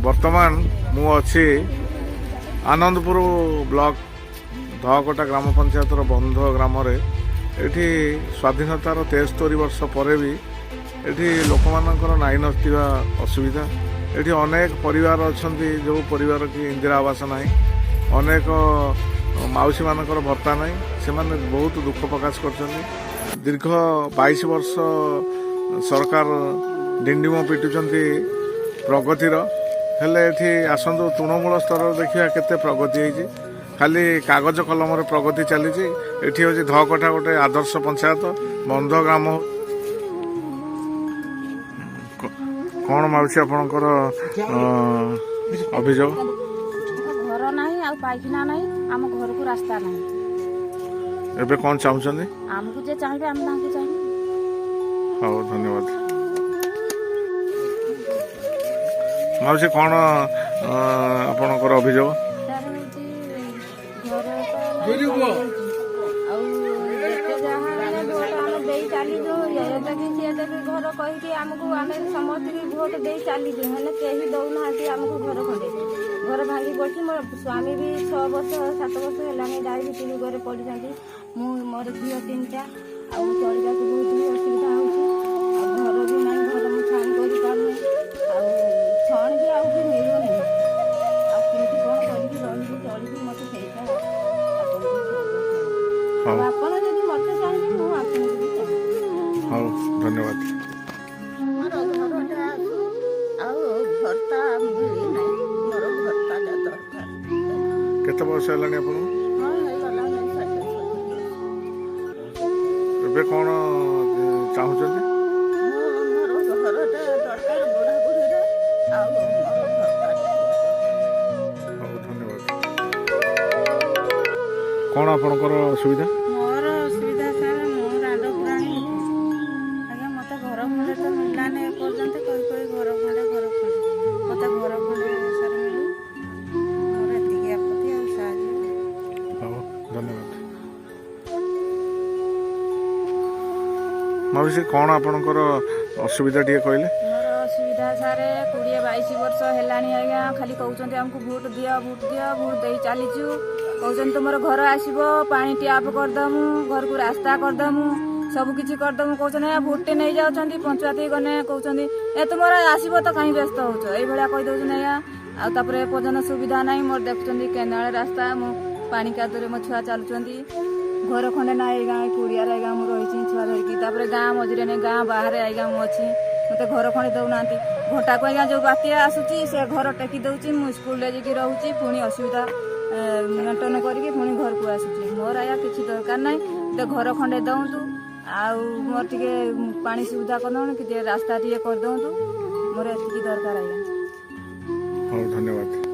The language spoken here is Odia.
ବର୍ତ୍ତମାନ ମୁଁ ଅଛି ଆନନ୍ଦପୁର ବ୍ଲକ ଧକଟା ଗ୍ରାମ ପଞ୍ଚାୟତର ବନ୍ଧ ଗ୍ରାମରେ। ଏଠି ସ୍ୱାଧୀନତାର 73 ବର୍ଷ ପରେ ବି ଏଠି ଲୋକମାନଙ୍କର ନାଇଁ ନଥିବା ଅସୁବିଧା। ଏଠି ଅନେକ ପରିବାର ଅଛନ୍ତି, ଯେଉଁ ପରିବାର କି ଇନ୍ଦିରା ଆବାସ ନାହିଁ, ଅନେକ ମାଉସୀମାନଙ୍କର ଭତ୍ତା ନାହିଁ। ସେମାନେ ବହୁତ ଦୁଃଖ ପ୍ରକାଶ କରିଛନ୍ତି। ଦୀର୍ଘ 22 ବର୍ଷ ସରକାର ଡିଣ୍ଡିମ ପିଟୁଛନ୍ତି ପ୍ରଗତିର, ହେଲେ ଏଠି ଆସନ୍ତୁ, ତୃଣମୂଳ ସ୍ତରରେ ଦେଖିବା କେତେ ପ୍ରଗତି ହେଇଛି। ଖାଲି କାଗଜ କଲମରେ ପ୍ରଗତି ଚାଲିଛି। ଏଠି ହେଉଛି ଧକଠା, ଗୋଟେ ଆଦର୍ଶ ପଞ୍ଚାୟତ, ବନ୍ଧ ଗ୍ରାମ। କ'ଣ ମାଉସୀ, ଆପଣଙ୍କର ଅଭିଯୋଗ? ଘର ନାହିଁ ଆଉ ପାଇଖାନା ନାହିଁ, ଆମ ଘରକୁ ରାସ୍ତା ନାହିଁ। ଏବେ କ'ଣ ଚାହୁଁଛନ୍ତି? ଆମକୁ ଯେ ଚାହିଁବେ, ଆମେ ତାଙ୍କୁ ଚାହିଁବୁ। ହଉ, ଧନ୍ୟବାଦ। ମାଉସୀ, କ'ଣ ଆପଣଙ୍କର ଅଭିଯୋଗ? ତାର ହଉଛି ଘର ତ ଆଉ ଯେତେ ଯାହା ହେଲେ ଭୋଟ ଆମେ ଦେଇ ଚାଲିଛୁ। ଏ ଦେବି, ସିଏ ଦେବି ଘର କହିକି ଆମକୁ, ଆମେ ସମସ୍ତଙ୍କୁ ଭୋଟ ଦେଇ ଚାଲିଛୁ, ହେଲେ କେହି ଦଉନାହାନ୍ତି ଆମକୁ ଘର ଖଣ୍ଡେ। ଘର ଭାଙ୍ଗି ପଡ଼ିଛି। ମୋ ସ୍ୱାମୀ ବି 6 ବର୍ଷ 7 ବର୍ଷ ହେଲାଣି ଡାଇବେଟିସ୍ ରୋଗରେ ପଡ଼ିଛନ୍ତି। ମୁଁ, ମୋର ଝିଅ ତିନିଟା, ଆଉ ଚଳିବାକୁ ବହୁତ ବି ଅସୁବିଧା ହେଉଛି। ଆଉ ଘର ବି ନାହିଁ, ଘର ମୁଁ ଛାଣି କରିପାରୁନି, ଆଉ ଛଣ ବି ଆଉ ବି ମିଳୁନି। ଆଉ କେମିତି କ'ଣ କରିକି ରହିବି, ଚଳିବି, ମୋତେ ସେଇଟା ଆପଣଙ୍କୁ ହଉ। ଆଉ ଆପଣ ଯଦି ମୋତେ ଚାହିଁବେ, ମୁଁ ଆପଣଙ୍କୁ ବି ଚାହିଁବି। ହଉ, ଧନ୍ୟବାଦ। ମୋର ଘରଟା ଆସୁ ଆଉ ଭତ୍ତା ମିଳିନାହିଁ। ମୋର ଭତ୍ତାଟା ଦରକାର। କେତେ ବୟସ ହେଲାଣି ଆପଣଙ୍କୁ? ହଁ, ହେଇଗଲାଣି 60। ଏବେ କ'ଣ ଚାହୁଁଛନ୍ତି? ମୁଁ ମୋର ଘରଟା ଦରକାର ବୁଢ଼ା ବୁଢ଼ୀର, ଆଉ ମୋର ଭତ୍ତାଟା। ହଉ, ଧନ୍ୟବାଦ। କ'ଣ ଆପଣଙ୍କର ଅସୁବିଧା? ମୋର ଅସୁବିଧା ସାର୍, ମୁଁ ରାଣ୍ଡ ପୁରାଣୀ ଆଜ୍ଞା। ମୋତେ ଘର ଖଣ୍ଡେ ତ ମିଳିଲାନି ଏପର୍ଯ୍ୟନ୍ତ। କହି କହି ଘର ଖଣ୍ଡେ, ଘର ଖଣ୍ଡେ, ମୋତେ ଘର ଖଣ୍ଡେ ସାର୍ ମିଳୁ। ମୋର ଏତିକି ଆପତ୍ତି ଆଉ ସାହାଯ୍ୟ। ହଉ, ଧନ୍ୟବାଦ। ମାଉସୀ, କ'ଣ ଆପଣଙ୍କର ଅସୁବିଧା ଟିକେ କହିଲେ? ମୋର ଅସୁବିଧା ସାର୍, 20-22 ବର୍ଷ ହେଲାଣି ଆଜ୍ଞା, ଖାଲି କହୁଛନ୍ତି ଆମକୁ ଭୋଟ ଦିଅ, ଭୋଟ ଦିଅ। ଭୋଟ ଦେଇ ଚାଲିଛୁ। କହୁଛନ୍ତି ତୁମର ଘର ଆସିବ, ପାଣି ଟ୍ୟାପ୍ କରିଦମୁ, ଘରକୁ ରାସ୍ତା କରିଦମୁ, ସବୁ କିଛି କରିଦମୁ କହୁଛନ୍ତି ଆଜ୍ଞା। ଭୋଟଟେ ନେଇଯାଉଛନ୍ତି। ପଞ୍ଚାୟତ ଗଲେ କହୁଛନ୍ତି, ଏ ତୁମର ଆସିବ ତ, କାହିଁ ବ୍ୟସ୍ତ ହଉଛ, ଏଇଭଳିଆ କହିଦଉଛନ୍ତି ଆଜ୍ଞା। ଆଉ ତାପରେ ଏପର୍ଯ୍ୟନ୍ତ ସୁବିଧା ନାହିଁ ମୋର। ଦେଖୁଛନ୍ତି କେନାଳ ରାସ୍ତା, ମୁଁ ପାଣି କାଦୁଅରେ ମୋ ଛୁଆ ଚାଲୁଛନ୍ତି। ଘର ଖଣ୍ଡେ ନା ଏଇ ଗାଁ କୁଡ଼ିଆରେ ଆଜ୍ଞା ମୁଁ ରହିଛି ଛୁଆ ଧରିକି। ତାପରେ ଗାଁ ମଝିରେ ନାଇଁ, ଗାଁ ବାହାରେ ଆଜ୍ଞା ମୁଁ ଅଛି। ମୋତେ ଘର ଖଣ୍ଡେ ଦଉନାହାନ୍ତି। ଘଣ୍ଟାକୁ ଆଜ୍ଞା ଯୋଉ ବାତ୍ୟା ଆସୁଛି, ସେ ଘର ଟେକି ଦଉଛି। ମୁଁ ସ୍କୁଲରେ ଯାଇକି ରହୁଛି, ପୁଣି ଅସୁବିଧା ମେଣ୍ଟେନ କରିକି ପୁଣି ଘରକୁ ଆସୁଛି। ମୋର ଆଜ୍ଞା କିଛି ଦରକାର ନାହିଁ, ମୋତେ ଘର ଖଣ୍ଡେ ଦଉନ୍ତୁ, ଆଉ ମୋର ଟିକେ ପାଣି ସୁବିଧା କରିଦଉନ୍ତୁ କି ଟିକେ ରାସ୍ତା ଟିକେ କରିଦଉନ୍ତୁ। ମୋର ଏତିକି ଦରକାର ଆଜ୍ଞା। ହଉ, ଧନ୍ୟବାଦ।